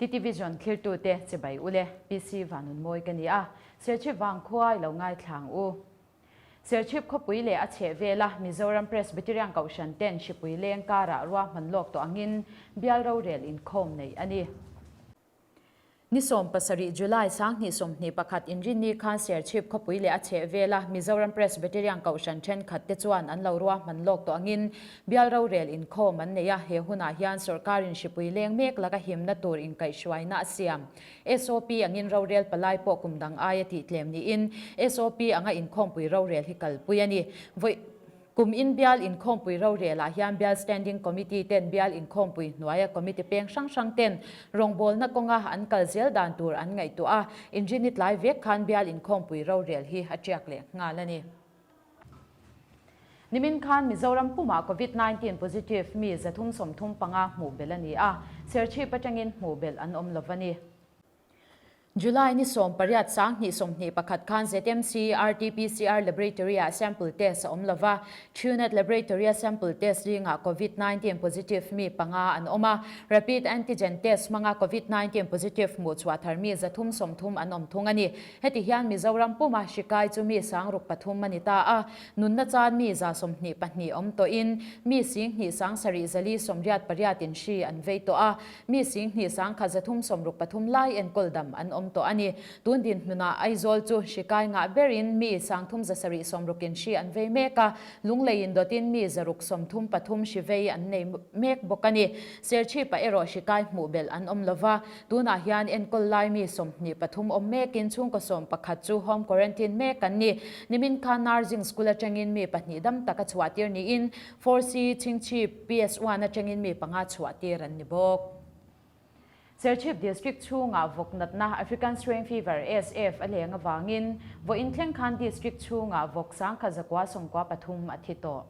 TTVision thlirtute chibai ule PC Vanunmawi ka ni a, Serchhip vangkhua i lo ngaithla ang u. Serchhip khawpui leh a chheh vela Mizoram Presbyterian Kohhran ten hripui leng karah ruahman lawk tawh angin bial rorel inkhawm neih a ni. Ni 17 July 2021 Inrinni khan Serchhip khawpui leh a chheh vela Mizoram Presbyterian Kohhran thenkhat te chuan an lo ruahman lawk tawh angin bial rorel inkhawm an nei a, he hunah hian sawrkarin hripui leng mek laka himna tur inkaihhruaina a siam. SOP angin rorel palai pawh kum dang aia tih tlem niin SOP anga inkhawmpui rorel hi kalpui a ni. Vawi kum in bial inkhawmpui rorelah hian bial Standing Committee ten bial inkhawmpui hnuaia committee peng hrang hrang ten rawngbawlna kawnga an kal zel dan tur an ngaihtuah a, inrini tlai vek khan bial inkhawmpui rorel hi a tiak leh nghal a ni. Nimin khan Mizoram pumah Covid 19 positive mi 335 hmuh belh a ni a, Serchhip atangin hmuh belh an awm lo a ni. July ni 18 2021 khan ZMC RT-PCR Laboratory-ah sample test a awm lo va, Truenat Laboratory-a sample test zingah Covid 19 positive mi panga an awm a, Rapid Antigen Test hmanga Covid 19 positive hmuh chhuah thar mi 330 an awm thung a ni. Heti hian Mizoram puma hri kai chu mi 63 a ni ta a, nunna chan mi 122 awm tawhin mi 10 7 488 in hri an vei tawh a, mi 10 1 363 lai enkawl dam an awm tawh a ni. Tun dinhmunah Aizawl chu hri kai ngah berin mi 360 in hri an vei mek a, Lungleiin dawtin mi 633 hri vei an nei mek bawk a ni. Serchhipah erawh hri kai hmuh belh an awm lova, Tunah hian enkawl lai mi 23 awm mekin chhungkaw 11 chu home quarantine mek an ni. Nimin khan Nursing School atangin mi pahnih dam taka chhuah tir niin 4C Chhingchhip PS1 atangin mi panga chhuah tir an ni bawk. Serchhip District chhungah vawk natna African Swine Fever, ASF, a leng avangin vawiin thleng khan District chhungah vawk 1993 a thi tawh.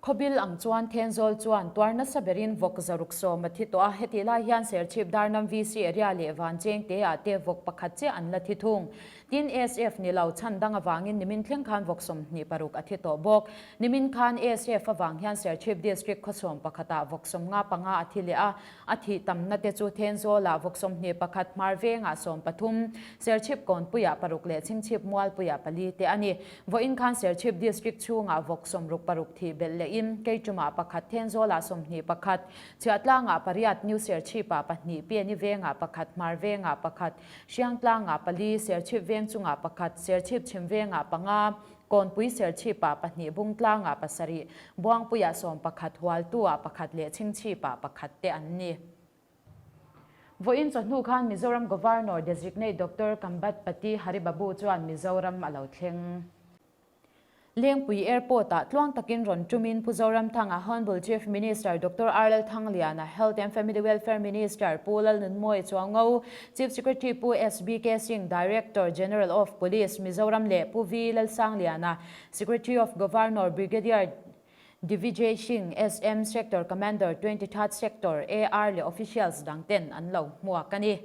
Khawbil ang chuan Thenzawl chuan tuar nasa berin vawk 610 a thi tawh a, hetih lai hian Serchhip Darnam VC area leh Vancheng te ah te vawk pakhat chiah an la thi thung. Tin, ASF ni lo chhan dang avangin nimin thleng khan vawk 26 a thi tawh bawk. Nimin khan ASF avang hian Serchhip District khaw 11 ah vawk 55 a thi leh a, A thih tamna te chu Thenzawlah vawk 21, Hmar vengah 13, Serchhip Kawnpuiah paruk leh Chhingchhip Mualpuiah pali te a ni. Vawiin khan Serchhip District chhungah vawk 66 thih belh lehin Keiṭumah pakhat, Thenzawlah 21, Chhiahtlangah pariat, New Serchhipah pahnih, Piani vengah pakhat, Hmar vengah pakhat, Hriangtlangah pali, Serchhip veng chungah pakhat, Serchhip chhim vengah panga, Kawnpui Serchhipah pahnih, Bungtlangah pasarih, Buangpuiah 11, Hualtuah pakhat leh Chhingchhipah pakhat te an ni. Vawiin chawhnu khan Mizoram Governor Designate Doctor Kambat Pati Haribabu chuan Mizoram a lo thleng. Lengpui Airport-ah tluang takin rawn tumin Pu Zoramthanga Honourable Chief Minister Doctor R Lal Thangliana, Health and Family Welfare Minister Pu Lalnunmawia Chuango, Chief Secretary Pu SBK Singh, Director General of Police, Mizoram leh Pu V Lalsangliana, Secretary of Governor Brigadier Divijay Singh, SM Sector Commander, 23rd Sector, AR leh officials dang ten an lo hmuak a ni.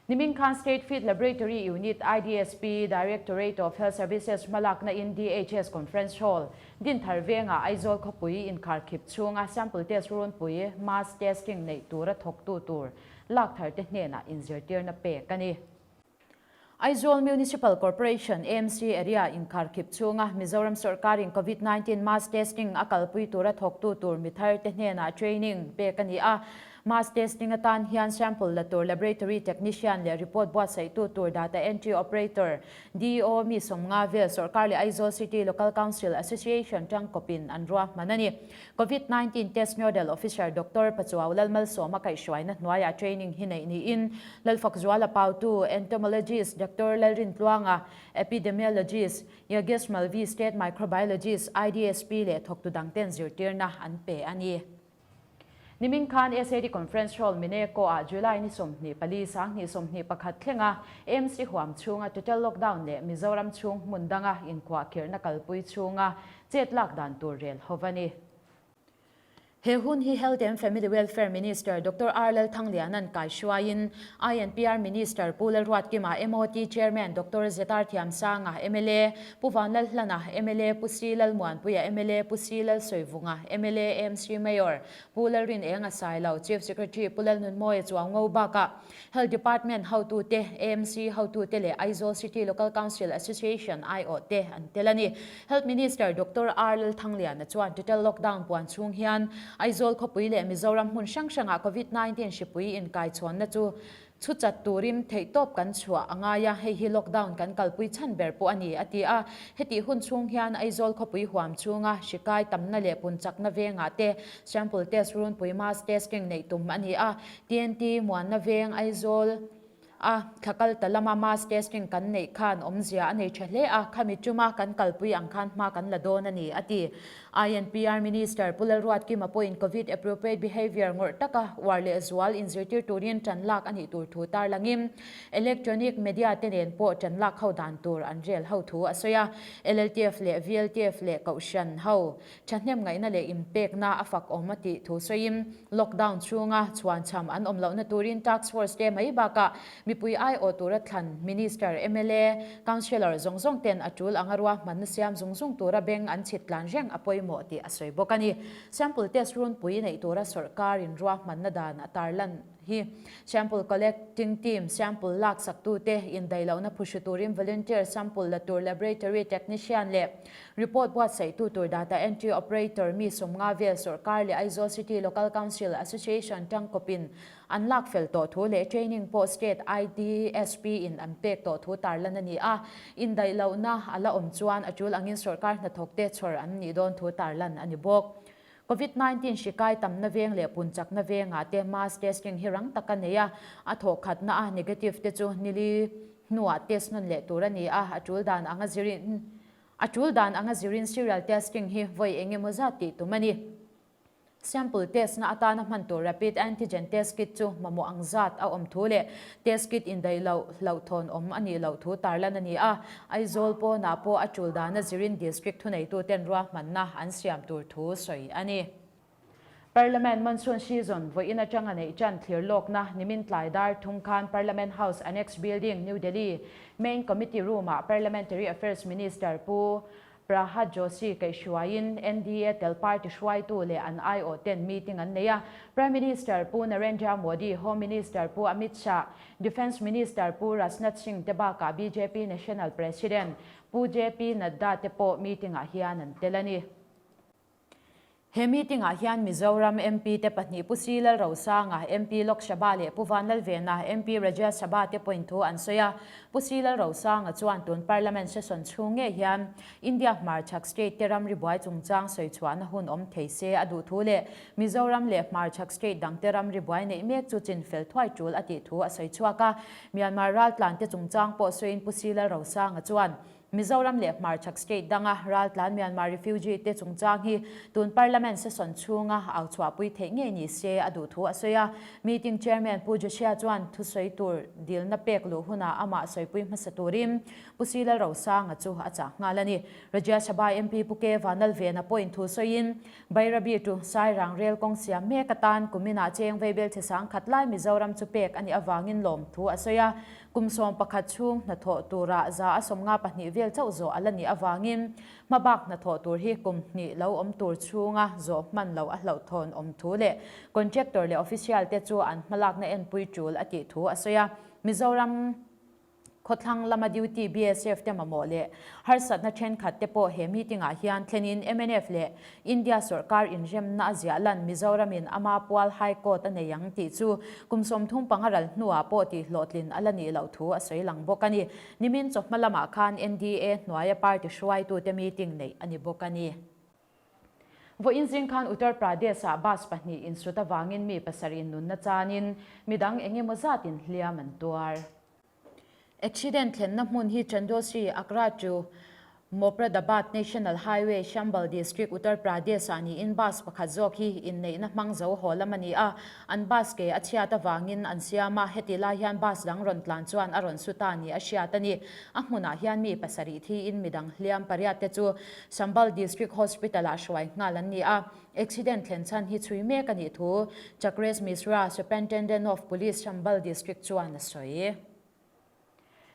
Nimin khan State Feed Laboratory Unit, IDSP, Directorate of Health Services hmalakna in DHS Conference Hall, Dinthar vengah Aizawl khawpui inkharkhip chhunga sample test runpui, mass testing, neih tura thawktu tur lak thar te hnenah inzirtirna pek a ni. Aizawl Municipal Corporation, AMC, area inkharkhip chhunga Mizoram sawrkarin Covid 19 mass testing a kalpui tura thawktu tur mi thar te hnenah training pek a ni a. Mass testing atan hian sample la tur laboratory technician leh report buatsaihtu tur data entry operator, DEO, mi 50 vel sawrkar leh Aizawl City Local Council Association tangkawpin an ruahman a ni. Covid 19 test nodal officer Doctor Pachuau Lalmalsawma kaihhruaina hnuaiah training hi neih niin Lalfakzuala Pautu, Entomologist Doctor Lalrintluanga, Epidemiologist Yagesh Malvi, State Microbiologist, IDSP leh thawktu dangten zirtirna an pe a ni. Nimin khan SAD Conference Hall Mineko ah July ni 24 2021 thlenga AMC huam chhunga total lockdown leh Mizoram chhung hmun danga inkhuahkhirhna kalpui chhunga chet lak dan tur rel ho a ni. He hun hi Health and Family Welfare Minister Doctor R Lalthangliana'n kaihruaiin INPR Minister Pu Lalruatkima, MOT Chairman Doctor Zetar Thiamsanga, mla, Pu Vanlalhlana, mla, Pu C Lalmuanpuia, mla, Pu C Lalsawivunga, mla, AMC Mayor Pu Lalrin Enga Sailo, Chief Secretary Pu Lalnunmawia Chuango bakah Health Department hotute, AMC hotute leh Aizawl City Local Council Association aiawh te an tel a ni. Health Minister Doctor R Lalthangliana chuan total lockdown puan chhung hian Aizawl khawpui leh Mizoram hmun hrang hrangah Covid 19 hripui inkaichhawnna chu chhu chat turin theihtawp kan chhuah a ngai a, hei hi lockdown kan kalpui chhan ber pawh a ni, a ti a. Hetih hun chhung hian Aizawl khawpui huam chhunga hri kai tamna leh pun chakna vengah te sample test runpui mass testing neih tum a ni a. TNT Muanna Veng Aizawl a thla kal ta lama mass testing kan neih khan awmzia a nei tha hle a, khami tuma kan kalpui ang khan hma kan la dawn a ni, a ti. INPR Minister Pu Lalruatkima pawhin Covid appropriate behaviour ngawrh taka uar leh zual inzirtir turin tan lak a nih tur thu tarlangin electronic media te nen pawh tan lak ho dan tur an rel ho thu a sawi a. LLTF leh VLTF leh Kohhran ho Thahnem ngaihna leh inpekna a fak awm a tih thu sawiin lockdown chhunga chhuanchham an awm lohna turin task force te mai bakah mipui aiawh tura thlan Minister, mla, Councillor zawng zawng ten a tul anga ruahmanna siam zung zung tura beng an chhit tlan reng a pawimawh tih a sawi bawk a ni. Sample test runpui neih tura sawrhkarin ruahmanna dan a tarlan hi Sample collecting team, sample lak saktute indaihlohna phuhru turin volunteer sample la tur laboratory technician leh report buatsaihtu tur data entry operator mi 50 vel sawrkar leh Aizawl City Local Council Association tangkawpin an lak fel tawh thu leh training pawh state IDSP in an pek tawh thu tarlan a ni a, indaihlohna a la awm chuan a tul angin sawrkar hnathawkte chhawr an nih dawn thu tarlan a ni bawk. Covid 19 hri kai tamna veng leh pun chakna vengah te mass testing hi rang taka nei a, a thawh khatna a negative te chu nili hnuah test nawn leh tur a ni a, a tul dan anga zirin a tul dan anga zirin serial testing hi vawi eng emaw zat tih tum a ni. Sample test na atana hman tur rapid antigen test kit chu mamawh ang zat a awm thu leh test kit indaih loh hlauhthawn awm a nih loh thu tarlan a ni a, Aizawl pawnah pawh a tul dana zirin District thuneituten ruahmanna an siam tur thu sawi a ni. Parliament Monsoon Season vawiin atanga neih tan thlir lawkna nimin tlai dar thum khan Parliament House Annex Building, New Delhi Main Committee Room-ah Parliamentary Affairs Minister Pu Prahad Joshi kaihhruaiin NDA tel party hruaitu leh an aiawhten meeting an nei a. Prime Minister Pu Narendra Modi, Home Minister Pu Amit Shah, Defence Minister Pu Rajnath Singh te bakah bjp National President Pu JP Nadda te pawh meeting-ah hian an tel a ni. He meeting-ah hian Mizoram MP te pahnih Pu C Lalrosanga, MP Lok Sabha leh Pu Vanlalvena, MP Rajya Sabha te pawhin thu an sawi a. Pu C Lalrosanga chuan tun Parliament session chhung ngei hian India hmarchhak state te ramri buai chungchang sawi chhuahna hun awm thei se a duh thu leh Mizoram leh hmarchhak state dangte ramri buai neih mek chu chin fel thuai tul a tih thu a sawi chhuak a. Myanmar raltlante chungchang pawh sawiin Pu C Lalrosanga chuan Mizoram leh hmarchhak state danga raltlan Myanmar refugee te chungchang hi tun Parliament session chhunga au chhuahpui theih ngei ni se a duh thu a sawi a. Meeting chairman Pu Joshua chuan thusawi tur dilna pek luh hunah amah sawipui hmasa turin Pu C Lalrosanga chu a chah nghal a ni. Rajya Sabha MP Pu K Vanlalvena pawhin thu sawiin Bairabi tu Sairang rel kawng siam mek atan kuminah cheng veibel chhe sangkhat lai Mizoram chu pek a nih avangin lawm thu a sawi a. Kum 11 chhung hnathawh turah 152 vel chauh zawh a la nih avangin hmabak hnathawh tur hi kum hnih lo awm tur chhunga zawh hman loh a hlauhthawn awm thu leh contractor leh official te chu an hmalakna enpui tul a tih thu a sawi a. Mizoram khawthlang lama duty BSF te mamawh leh harsatna thenkhat te pawh he meeting ah hian thlenin mnf leh India sawrkar inremna a ziah lan Mizoramin ama pual High Court a nei ang tih chu kum 35 ral hnuah pawh tih hlawhtlin a la nih loh thu a sawi lang bawk a ni. Nimin chawhma lamah khan NDA hnuaia party hruaitute meeting neih a ni bawk a ni. Vawiin zing khan Uttar Pradesh-ah bus pahnih insut avangin mi pasarih nunna chanin midang eng emaw zatin hliam an tuar. Accident thlenna hmun hi Chandosri, Agra chu. Mopradabad National Highway, Shambal District, Uttar Pradesh-ah niin bus pakhat zawk hi inneihna hmang zo haw lam a ni a, an bus ke a chhiat avangin an siam a, heti lai hian bus dang rawn tlan chuan a rawn su ta ni a hriat a ni. A hmunah hian mi pasarih thiin midang hliam pariat te chu Shambal District Hospital-ah hruai nghal an ni a, accident thlen chhan hi chhui mek a nih thu Chakresh Mishra, Superintendent of Police, Shambal District chuan a sawi.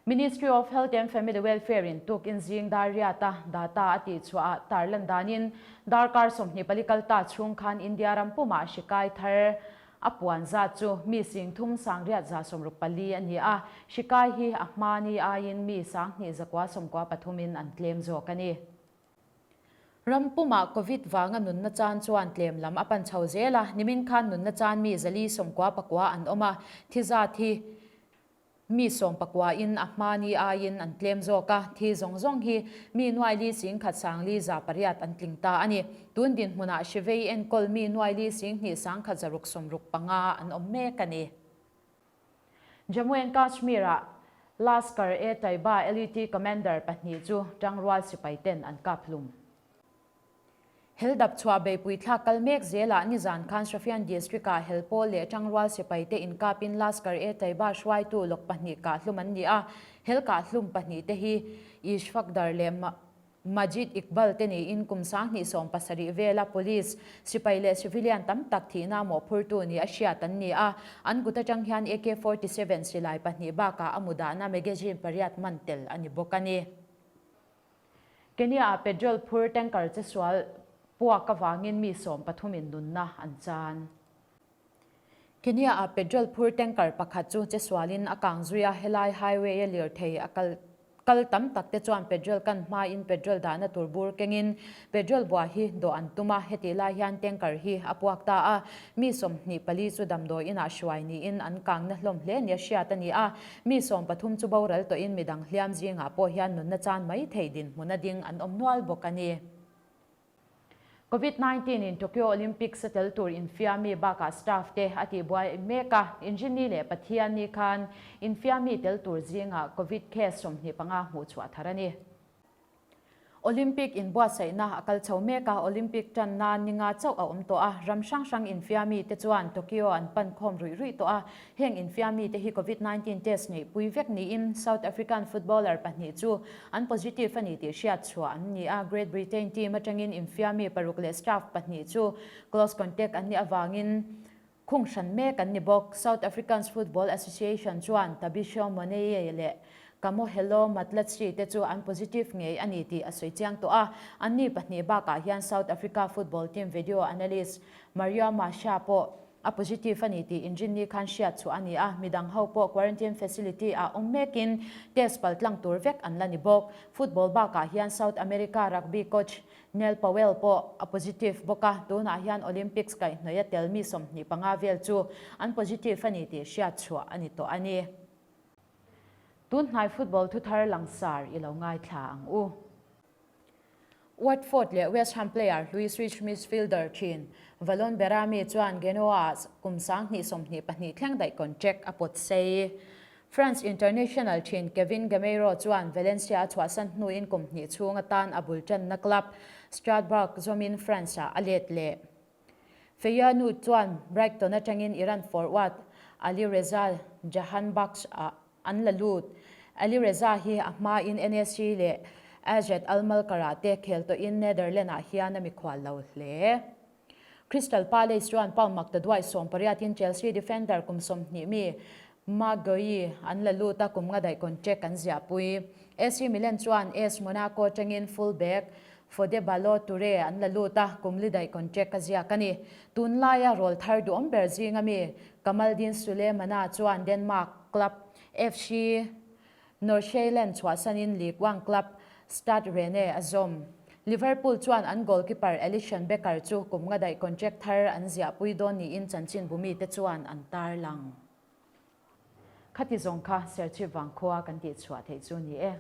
Ministry of Health and Family Welfare in tukin zing dar riata data a tih chhuah ah tarlan danin darkar 24 kal ta chhung khan India ram pumah hri kai thar a puan zat chu mi sing thum sangriat 64 a ni a, hri kai hi a hmani aiin mi 2,993 in an tlem zawk a ni. Ram pumah Covid vanga nunna chan chuan tlem lam a pan chho zel a, nimin khan nunna chan mi 499 an awm a, thi zat hi Mi sawmpakua in a hmani aiin an tlem zawk a, thi zawng zawng hi mi nuaili singkhat sangli 800 an tling ta a ni. Tun dinhmunah hrivei enkawl mi nuaili singhnih sangkhat 665 an awm mek a ni. Jammu and Kashmir-ah Lashkar-e-Taiba LET Commander pahnih chu tangrual sipai ten an kap hlum. Hel dap chhuah beipui thlak kal mek zelah nizan khan Shopian District-ah hel pawl leh tangrual sipaite inkapin Lashkar-e-Taiba hruaitu lawk pahnih kah hlum an ni a, hel kah hlum pahnih te hi Ishfaq Dar leh Majid Iqbal te niin kum 2017 vela police, sipai leh civilian tam tak thihna mawhphurtu ni a hriat an ni a, an kut atang hian AK 47 silai pahnih bakah a mu dahna magazine pariat man tel a ni bawk a ni. Kenya-ah petrol phur tanker che sual puak avangin mi sawm pathumin nunna an chan. Kenya-ah petrol phur tanker pakhat chu che sualin a kang zui a, helai highway-a lirthei a kal kal tam tak te chuan petrol kan hmain petrol dahna tur bur kengin petrol buah hi dawh an tum a, hetih lai hian tanker hi a puak ta a, mi 24 chu damdawi inah hruai niin an kangna hlawm hle nia hriat a ni a. Mi 13 chu boral tawhin midang hliam zingah pawh hian nunna chan mai thei dinhmun a ding an awm nual bawk a ni. Covid 19 in Tokyo Olympics a tel tur infiammi bakah staff te a tihbuai mek a, Inrinni leh Pathianni khan infiammi tel tur zingah Covid case 25 hmuh chhuah thar a ni. Olympic inbuatsaihna a kal chho mek a, Olympic tan nan ninga chauh a awm tawh a, ram hrang hrang infiammi te chuan Tokyo an pan khawm ruih ruih tawh a, heng infiammi te hi Covid 19 test neihpui vek niin South African footballer pahnih chu an positive a ni tih hriat chhuah an ni a, Great Britain team atangin infiammi paruk leh staff pahnih chu close contact an nih avangin Khung hran mek an ni bawk. South Africans Football Association chuan Thabiso Moneye leh Kamohelo Mahlatsi te chu an positive ngei a ni tih a sawi chiang tawh a. Anni pahnih bakah hian South Africa football team video analyst Mario Masha pawh a positive a ni tih inrinni khan hriat chhuah a ni a. Midang ho pawh quarantine facility ah awm mekin test paltlang tur vek an la ni bawk. Football bakah hian South America rugby coach Neil Powell pawh a positive bawk a, tunah hian Olympics kaihhnawih a tel mi 25 vel chu an positive a ni tih hriat chhuah a ni tawh a ni. Tun hnai football thuthar langsar i lo ngaithla ang u. Watford leh West Ham player hlui Swiss midfielder thin Valon Behrami chuan Genoa-ah kum 2022 thleng daih contract a pawt sei. France international thin Kevin Gameiro chuan Valencia a chhuahsan hnuin kum hnih chhung atan a bul tanna club Strasbourg zawmin France-ah a let leh. Feyenoord chuan Brighton atangin Iran forward Alireza Jahanbakhsh ah an la lut. Alireza hi a hmain NSC leh AZ Alkmaar-ah te khel tawhin Netherlands-ah hian a mikhual lo hle. Crystal Palace chuan pound mak ta duai 18 in Chelsea defender kum 20 mi Marc Guehi an la lut a, kum nga daih contract an ziahpui. AC Milan chuan AS Monaco atangin full back Fode Ballo-Toure an la lut a, kum li daih contract a ziak a ni. Tunlaia rawl thar duhawm ber zinga mi Kamaldeen Sulemana chuan Denmark club FC Nordsjælland chhuahsanin Ligue 1 club Stade Rennais a zawm. Liverpool chuan an goalkeeper Alisson Becker chu kum nga daih contract thar an ziahpui dawn niin chanchin bumite chuan an tarlang. Khati zawng kha Serchhip Vangkhua kan tih chhuah theih chu ni e.